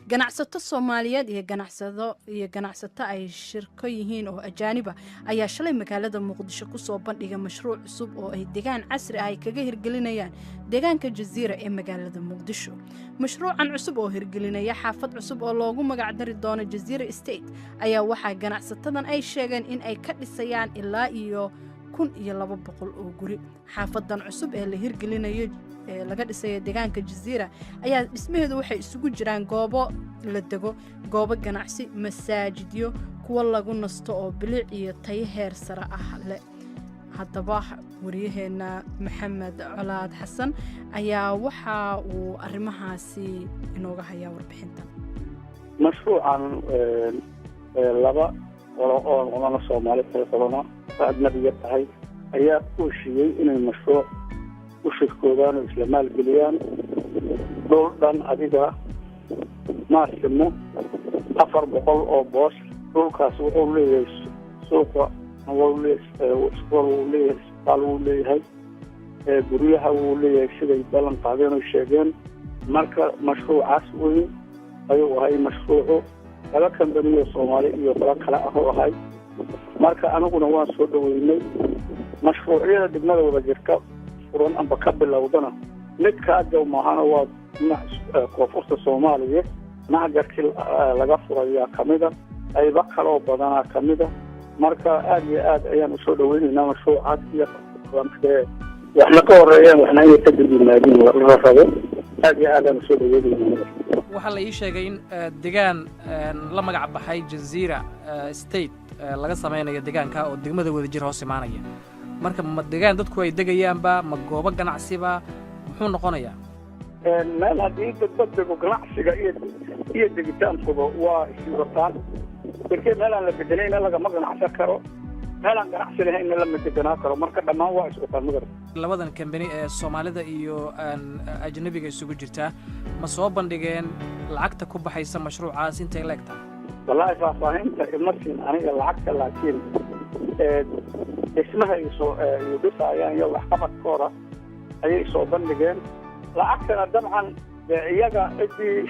Ganacsato Soomaaliyeed iyo ganacsado iyo ganacsato ay shirko yihiin oo ajaaniba ayaa shalay magaalada Muqdisho kusoo bandhigay mashruuc cusub oo ay deegaan casri ah ay kaga hirgelinayaan deegaanka Jaziira ee magaalada Muqdisho. Mashruucan cusub oo hirgelinaya xaafad cusub oo loogu magacdari doono Jaziira Estate ayaa waxaa ganacsatadan ay sheegeen in ay ka dhisayaan ilaa iyo 1200 oo guri. Xaafadan cusub ee la hirgelinayo ee laga dhisayo deegaanka Jaziira ayaa dhismaheedu waxay isugu jiraan goobo la dego, goobo ganacsi, masaajidyo, kuwo lagu nasto oo bilic iyo tayo heer sare ah leh. Haddaba, wariyaheenna Maxamed Colaad Xasan ayaa waxa uu arrimahaasi inooga hayaa warbixinta. Mashruucan laba qolo oo qolana Soomaali tahay, qolona ajnabiga tahay, ayaa ku heshiiyey inay mashruuc u shirkoodaan oo isla maalgeliyaan dhul dhan adiga maasimo 400 oo boos. Dhulkaas wuxuu leeyahay suuqa, iskool wuu leeyahay, isbitaal wuu leeyahay, guryaha wuu leeyahay, siday ballan qaadeen oo sheegeen. Marka mashruucaas weyn ayuu ahay mashruucu, laba kambaniyo Soomaali iyo qolo kale ah u ahay. Marka aniguna waan soo dhaweynay. Mashruucyada degmada wada jirka furan amba ka bilowdana mid kaa jaw maahana, waa dhinac koonfurta Soomaaliya macjarkii laga furayaa kamida, qaybo kaloo badanaa kamida. Marka aada iyo aad ayaan usoo dhaweynaynaa mashruucaas iyo waxna ka horeeyeen, waxna inay ka dib yimaadiin la rabo. Aad iyo aad aan usoo dhaweynaynaa. Waxaa la ii sheegay in degaan la magac baxay Jaziira Estate laga samaynayo degaanka oo degmada Wadajir hoos imaanaya. Marka ma degaan dadku ay degayaanba, ma goobo ganacsiba, muxuu noqonayaa? Meel haddii dadba dego, ganacsiga iyo degitaankuba waa iswataan. Markee meel aan la deganayna lagama ganacsan karo, meel aan ganacsi lahaynna lama deganaa karo. Marka dhammaan waa iswataan, magar. Labadan kambani ee Soomaalida iyo ajnabiga isugu jirtaa ma soo bandhigeen lacagta ku baxaysa mashruucaas intay leeg tahay? Wallaahi, faahfaahinta ima siin aniga lacagta, laakiin dhismaha ay soo ay dhisaayaan iyo waxqabadkooda ayay soo bandhigeen. Lacagtana dabcan dee iyaga ciddii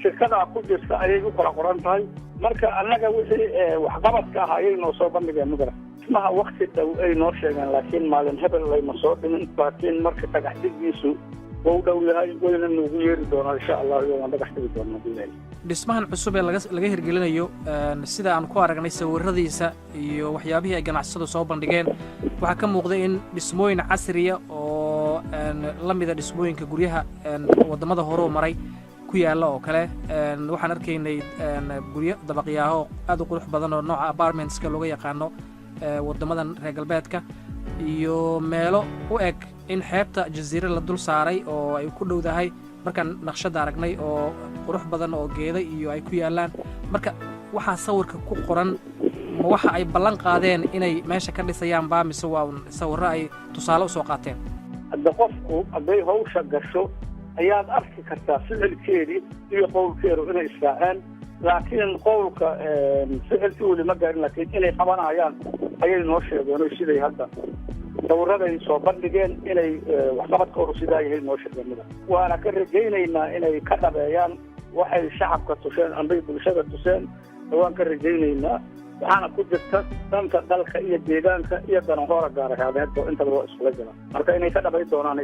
shirkadaa ku jirta ayay u kala qoran tahay. Marka annaga wixii waxqabadka ah ayay noo soo bandhigeen, magara. Dhismaha wakti dhow ay noo sheegeen, laakiin maalin hebel layma soo dhimin. Laakiin marka dhagax dhigiisu wau dhow yahay, wayna noogu yeeri doonaa insha Allah, iyo waan dhagax dhigi doonaa bilahi. Dhismahan cusub ee laga hirgelinayo, sida aan ku aragnay sawiradiisa iyo waxyaabihii ay ganacsatadu soo bandhigeen, waxaa ka muuqday in dhismooyin casriya oo la mida dhismooyinka guryaha waddamada horeu maray ku yaalla oo kale. Waxaan arkaynay guryo dabaqyaaho aad u qurux badan oo nooca apartmentska looga yaqaano waddamadan reer galbeedka, iyo meelo u eg in xeebta Jaziire la dul saaray oo ay ku dhowdahay markaan naqshadda aragnay, oo qurux badan oo geeda iyo ay ku yaallaan. Marka waxaa sawirka ku qoran, ma waxa ay ballan qaadeen inay meesha ka dhisayaan baa, mise waa un sawirro ay tusaale usoo qaateen? Hadda qofku hadday hawsha gasho ayaad arki kartaa ficilkeedii iyo qowlkeedu inay israaceen. Laakiin qowlka ficilkii weli ma gaarin, laakiin inay qabanayaan ayay noo sheegeen oo siday hadda sawiraday soo bandhigeen inay waxqabadkoodu sidaa yahay noo sheegeen mida. Waana ka rajaynaynaa inay ka dhabeeyaan waxay shacabka tuseen ambay bulshada tuseen. Waan ka rajaynaynaa, waxaana ku jirta danta dalka iyo deegaanka iyo danahoora gaar ahaaneedba, intaba waa iskula jira. Marka inay ka dhabay doonaan.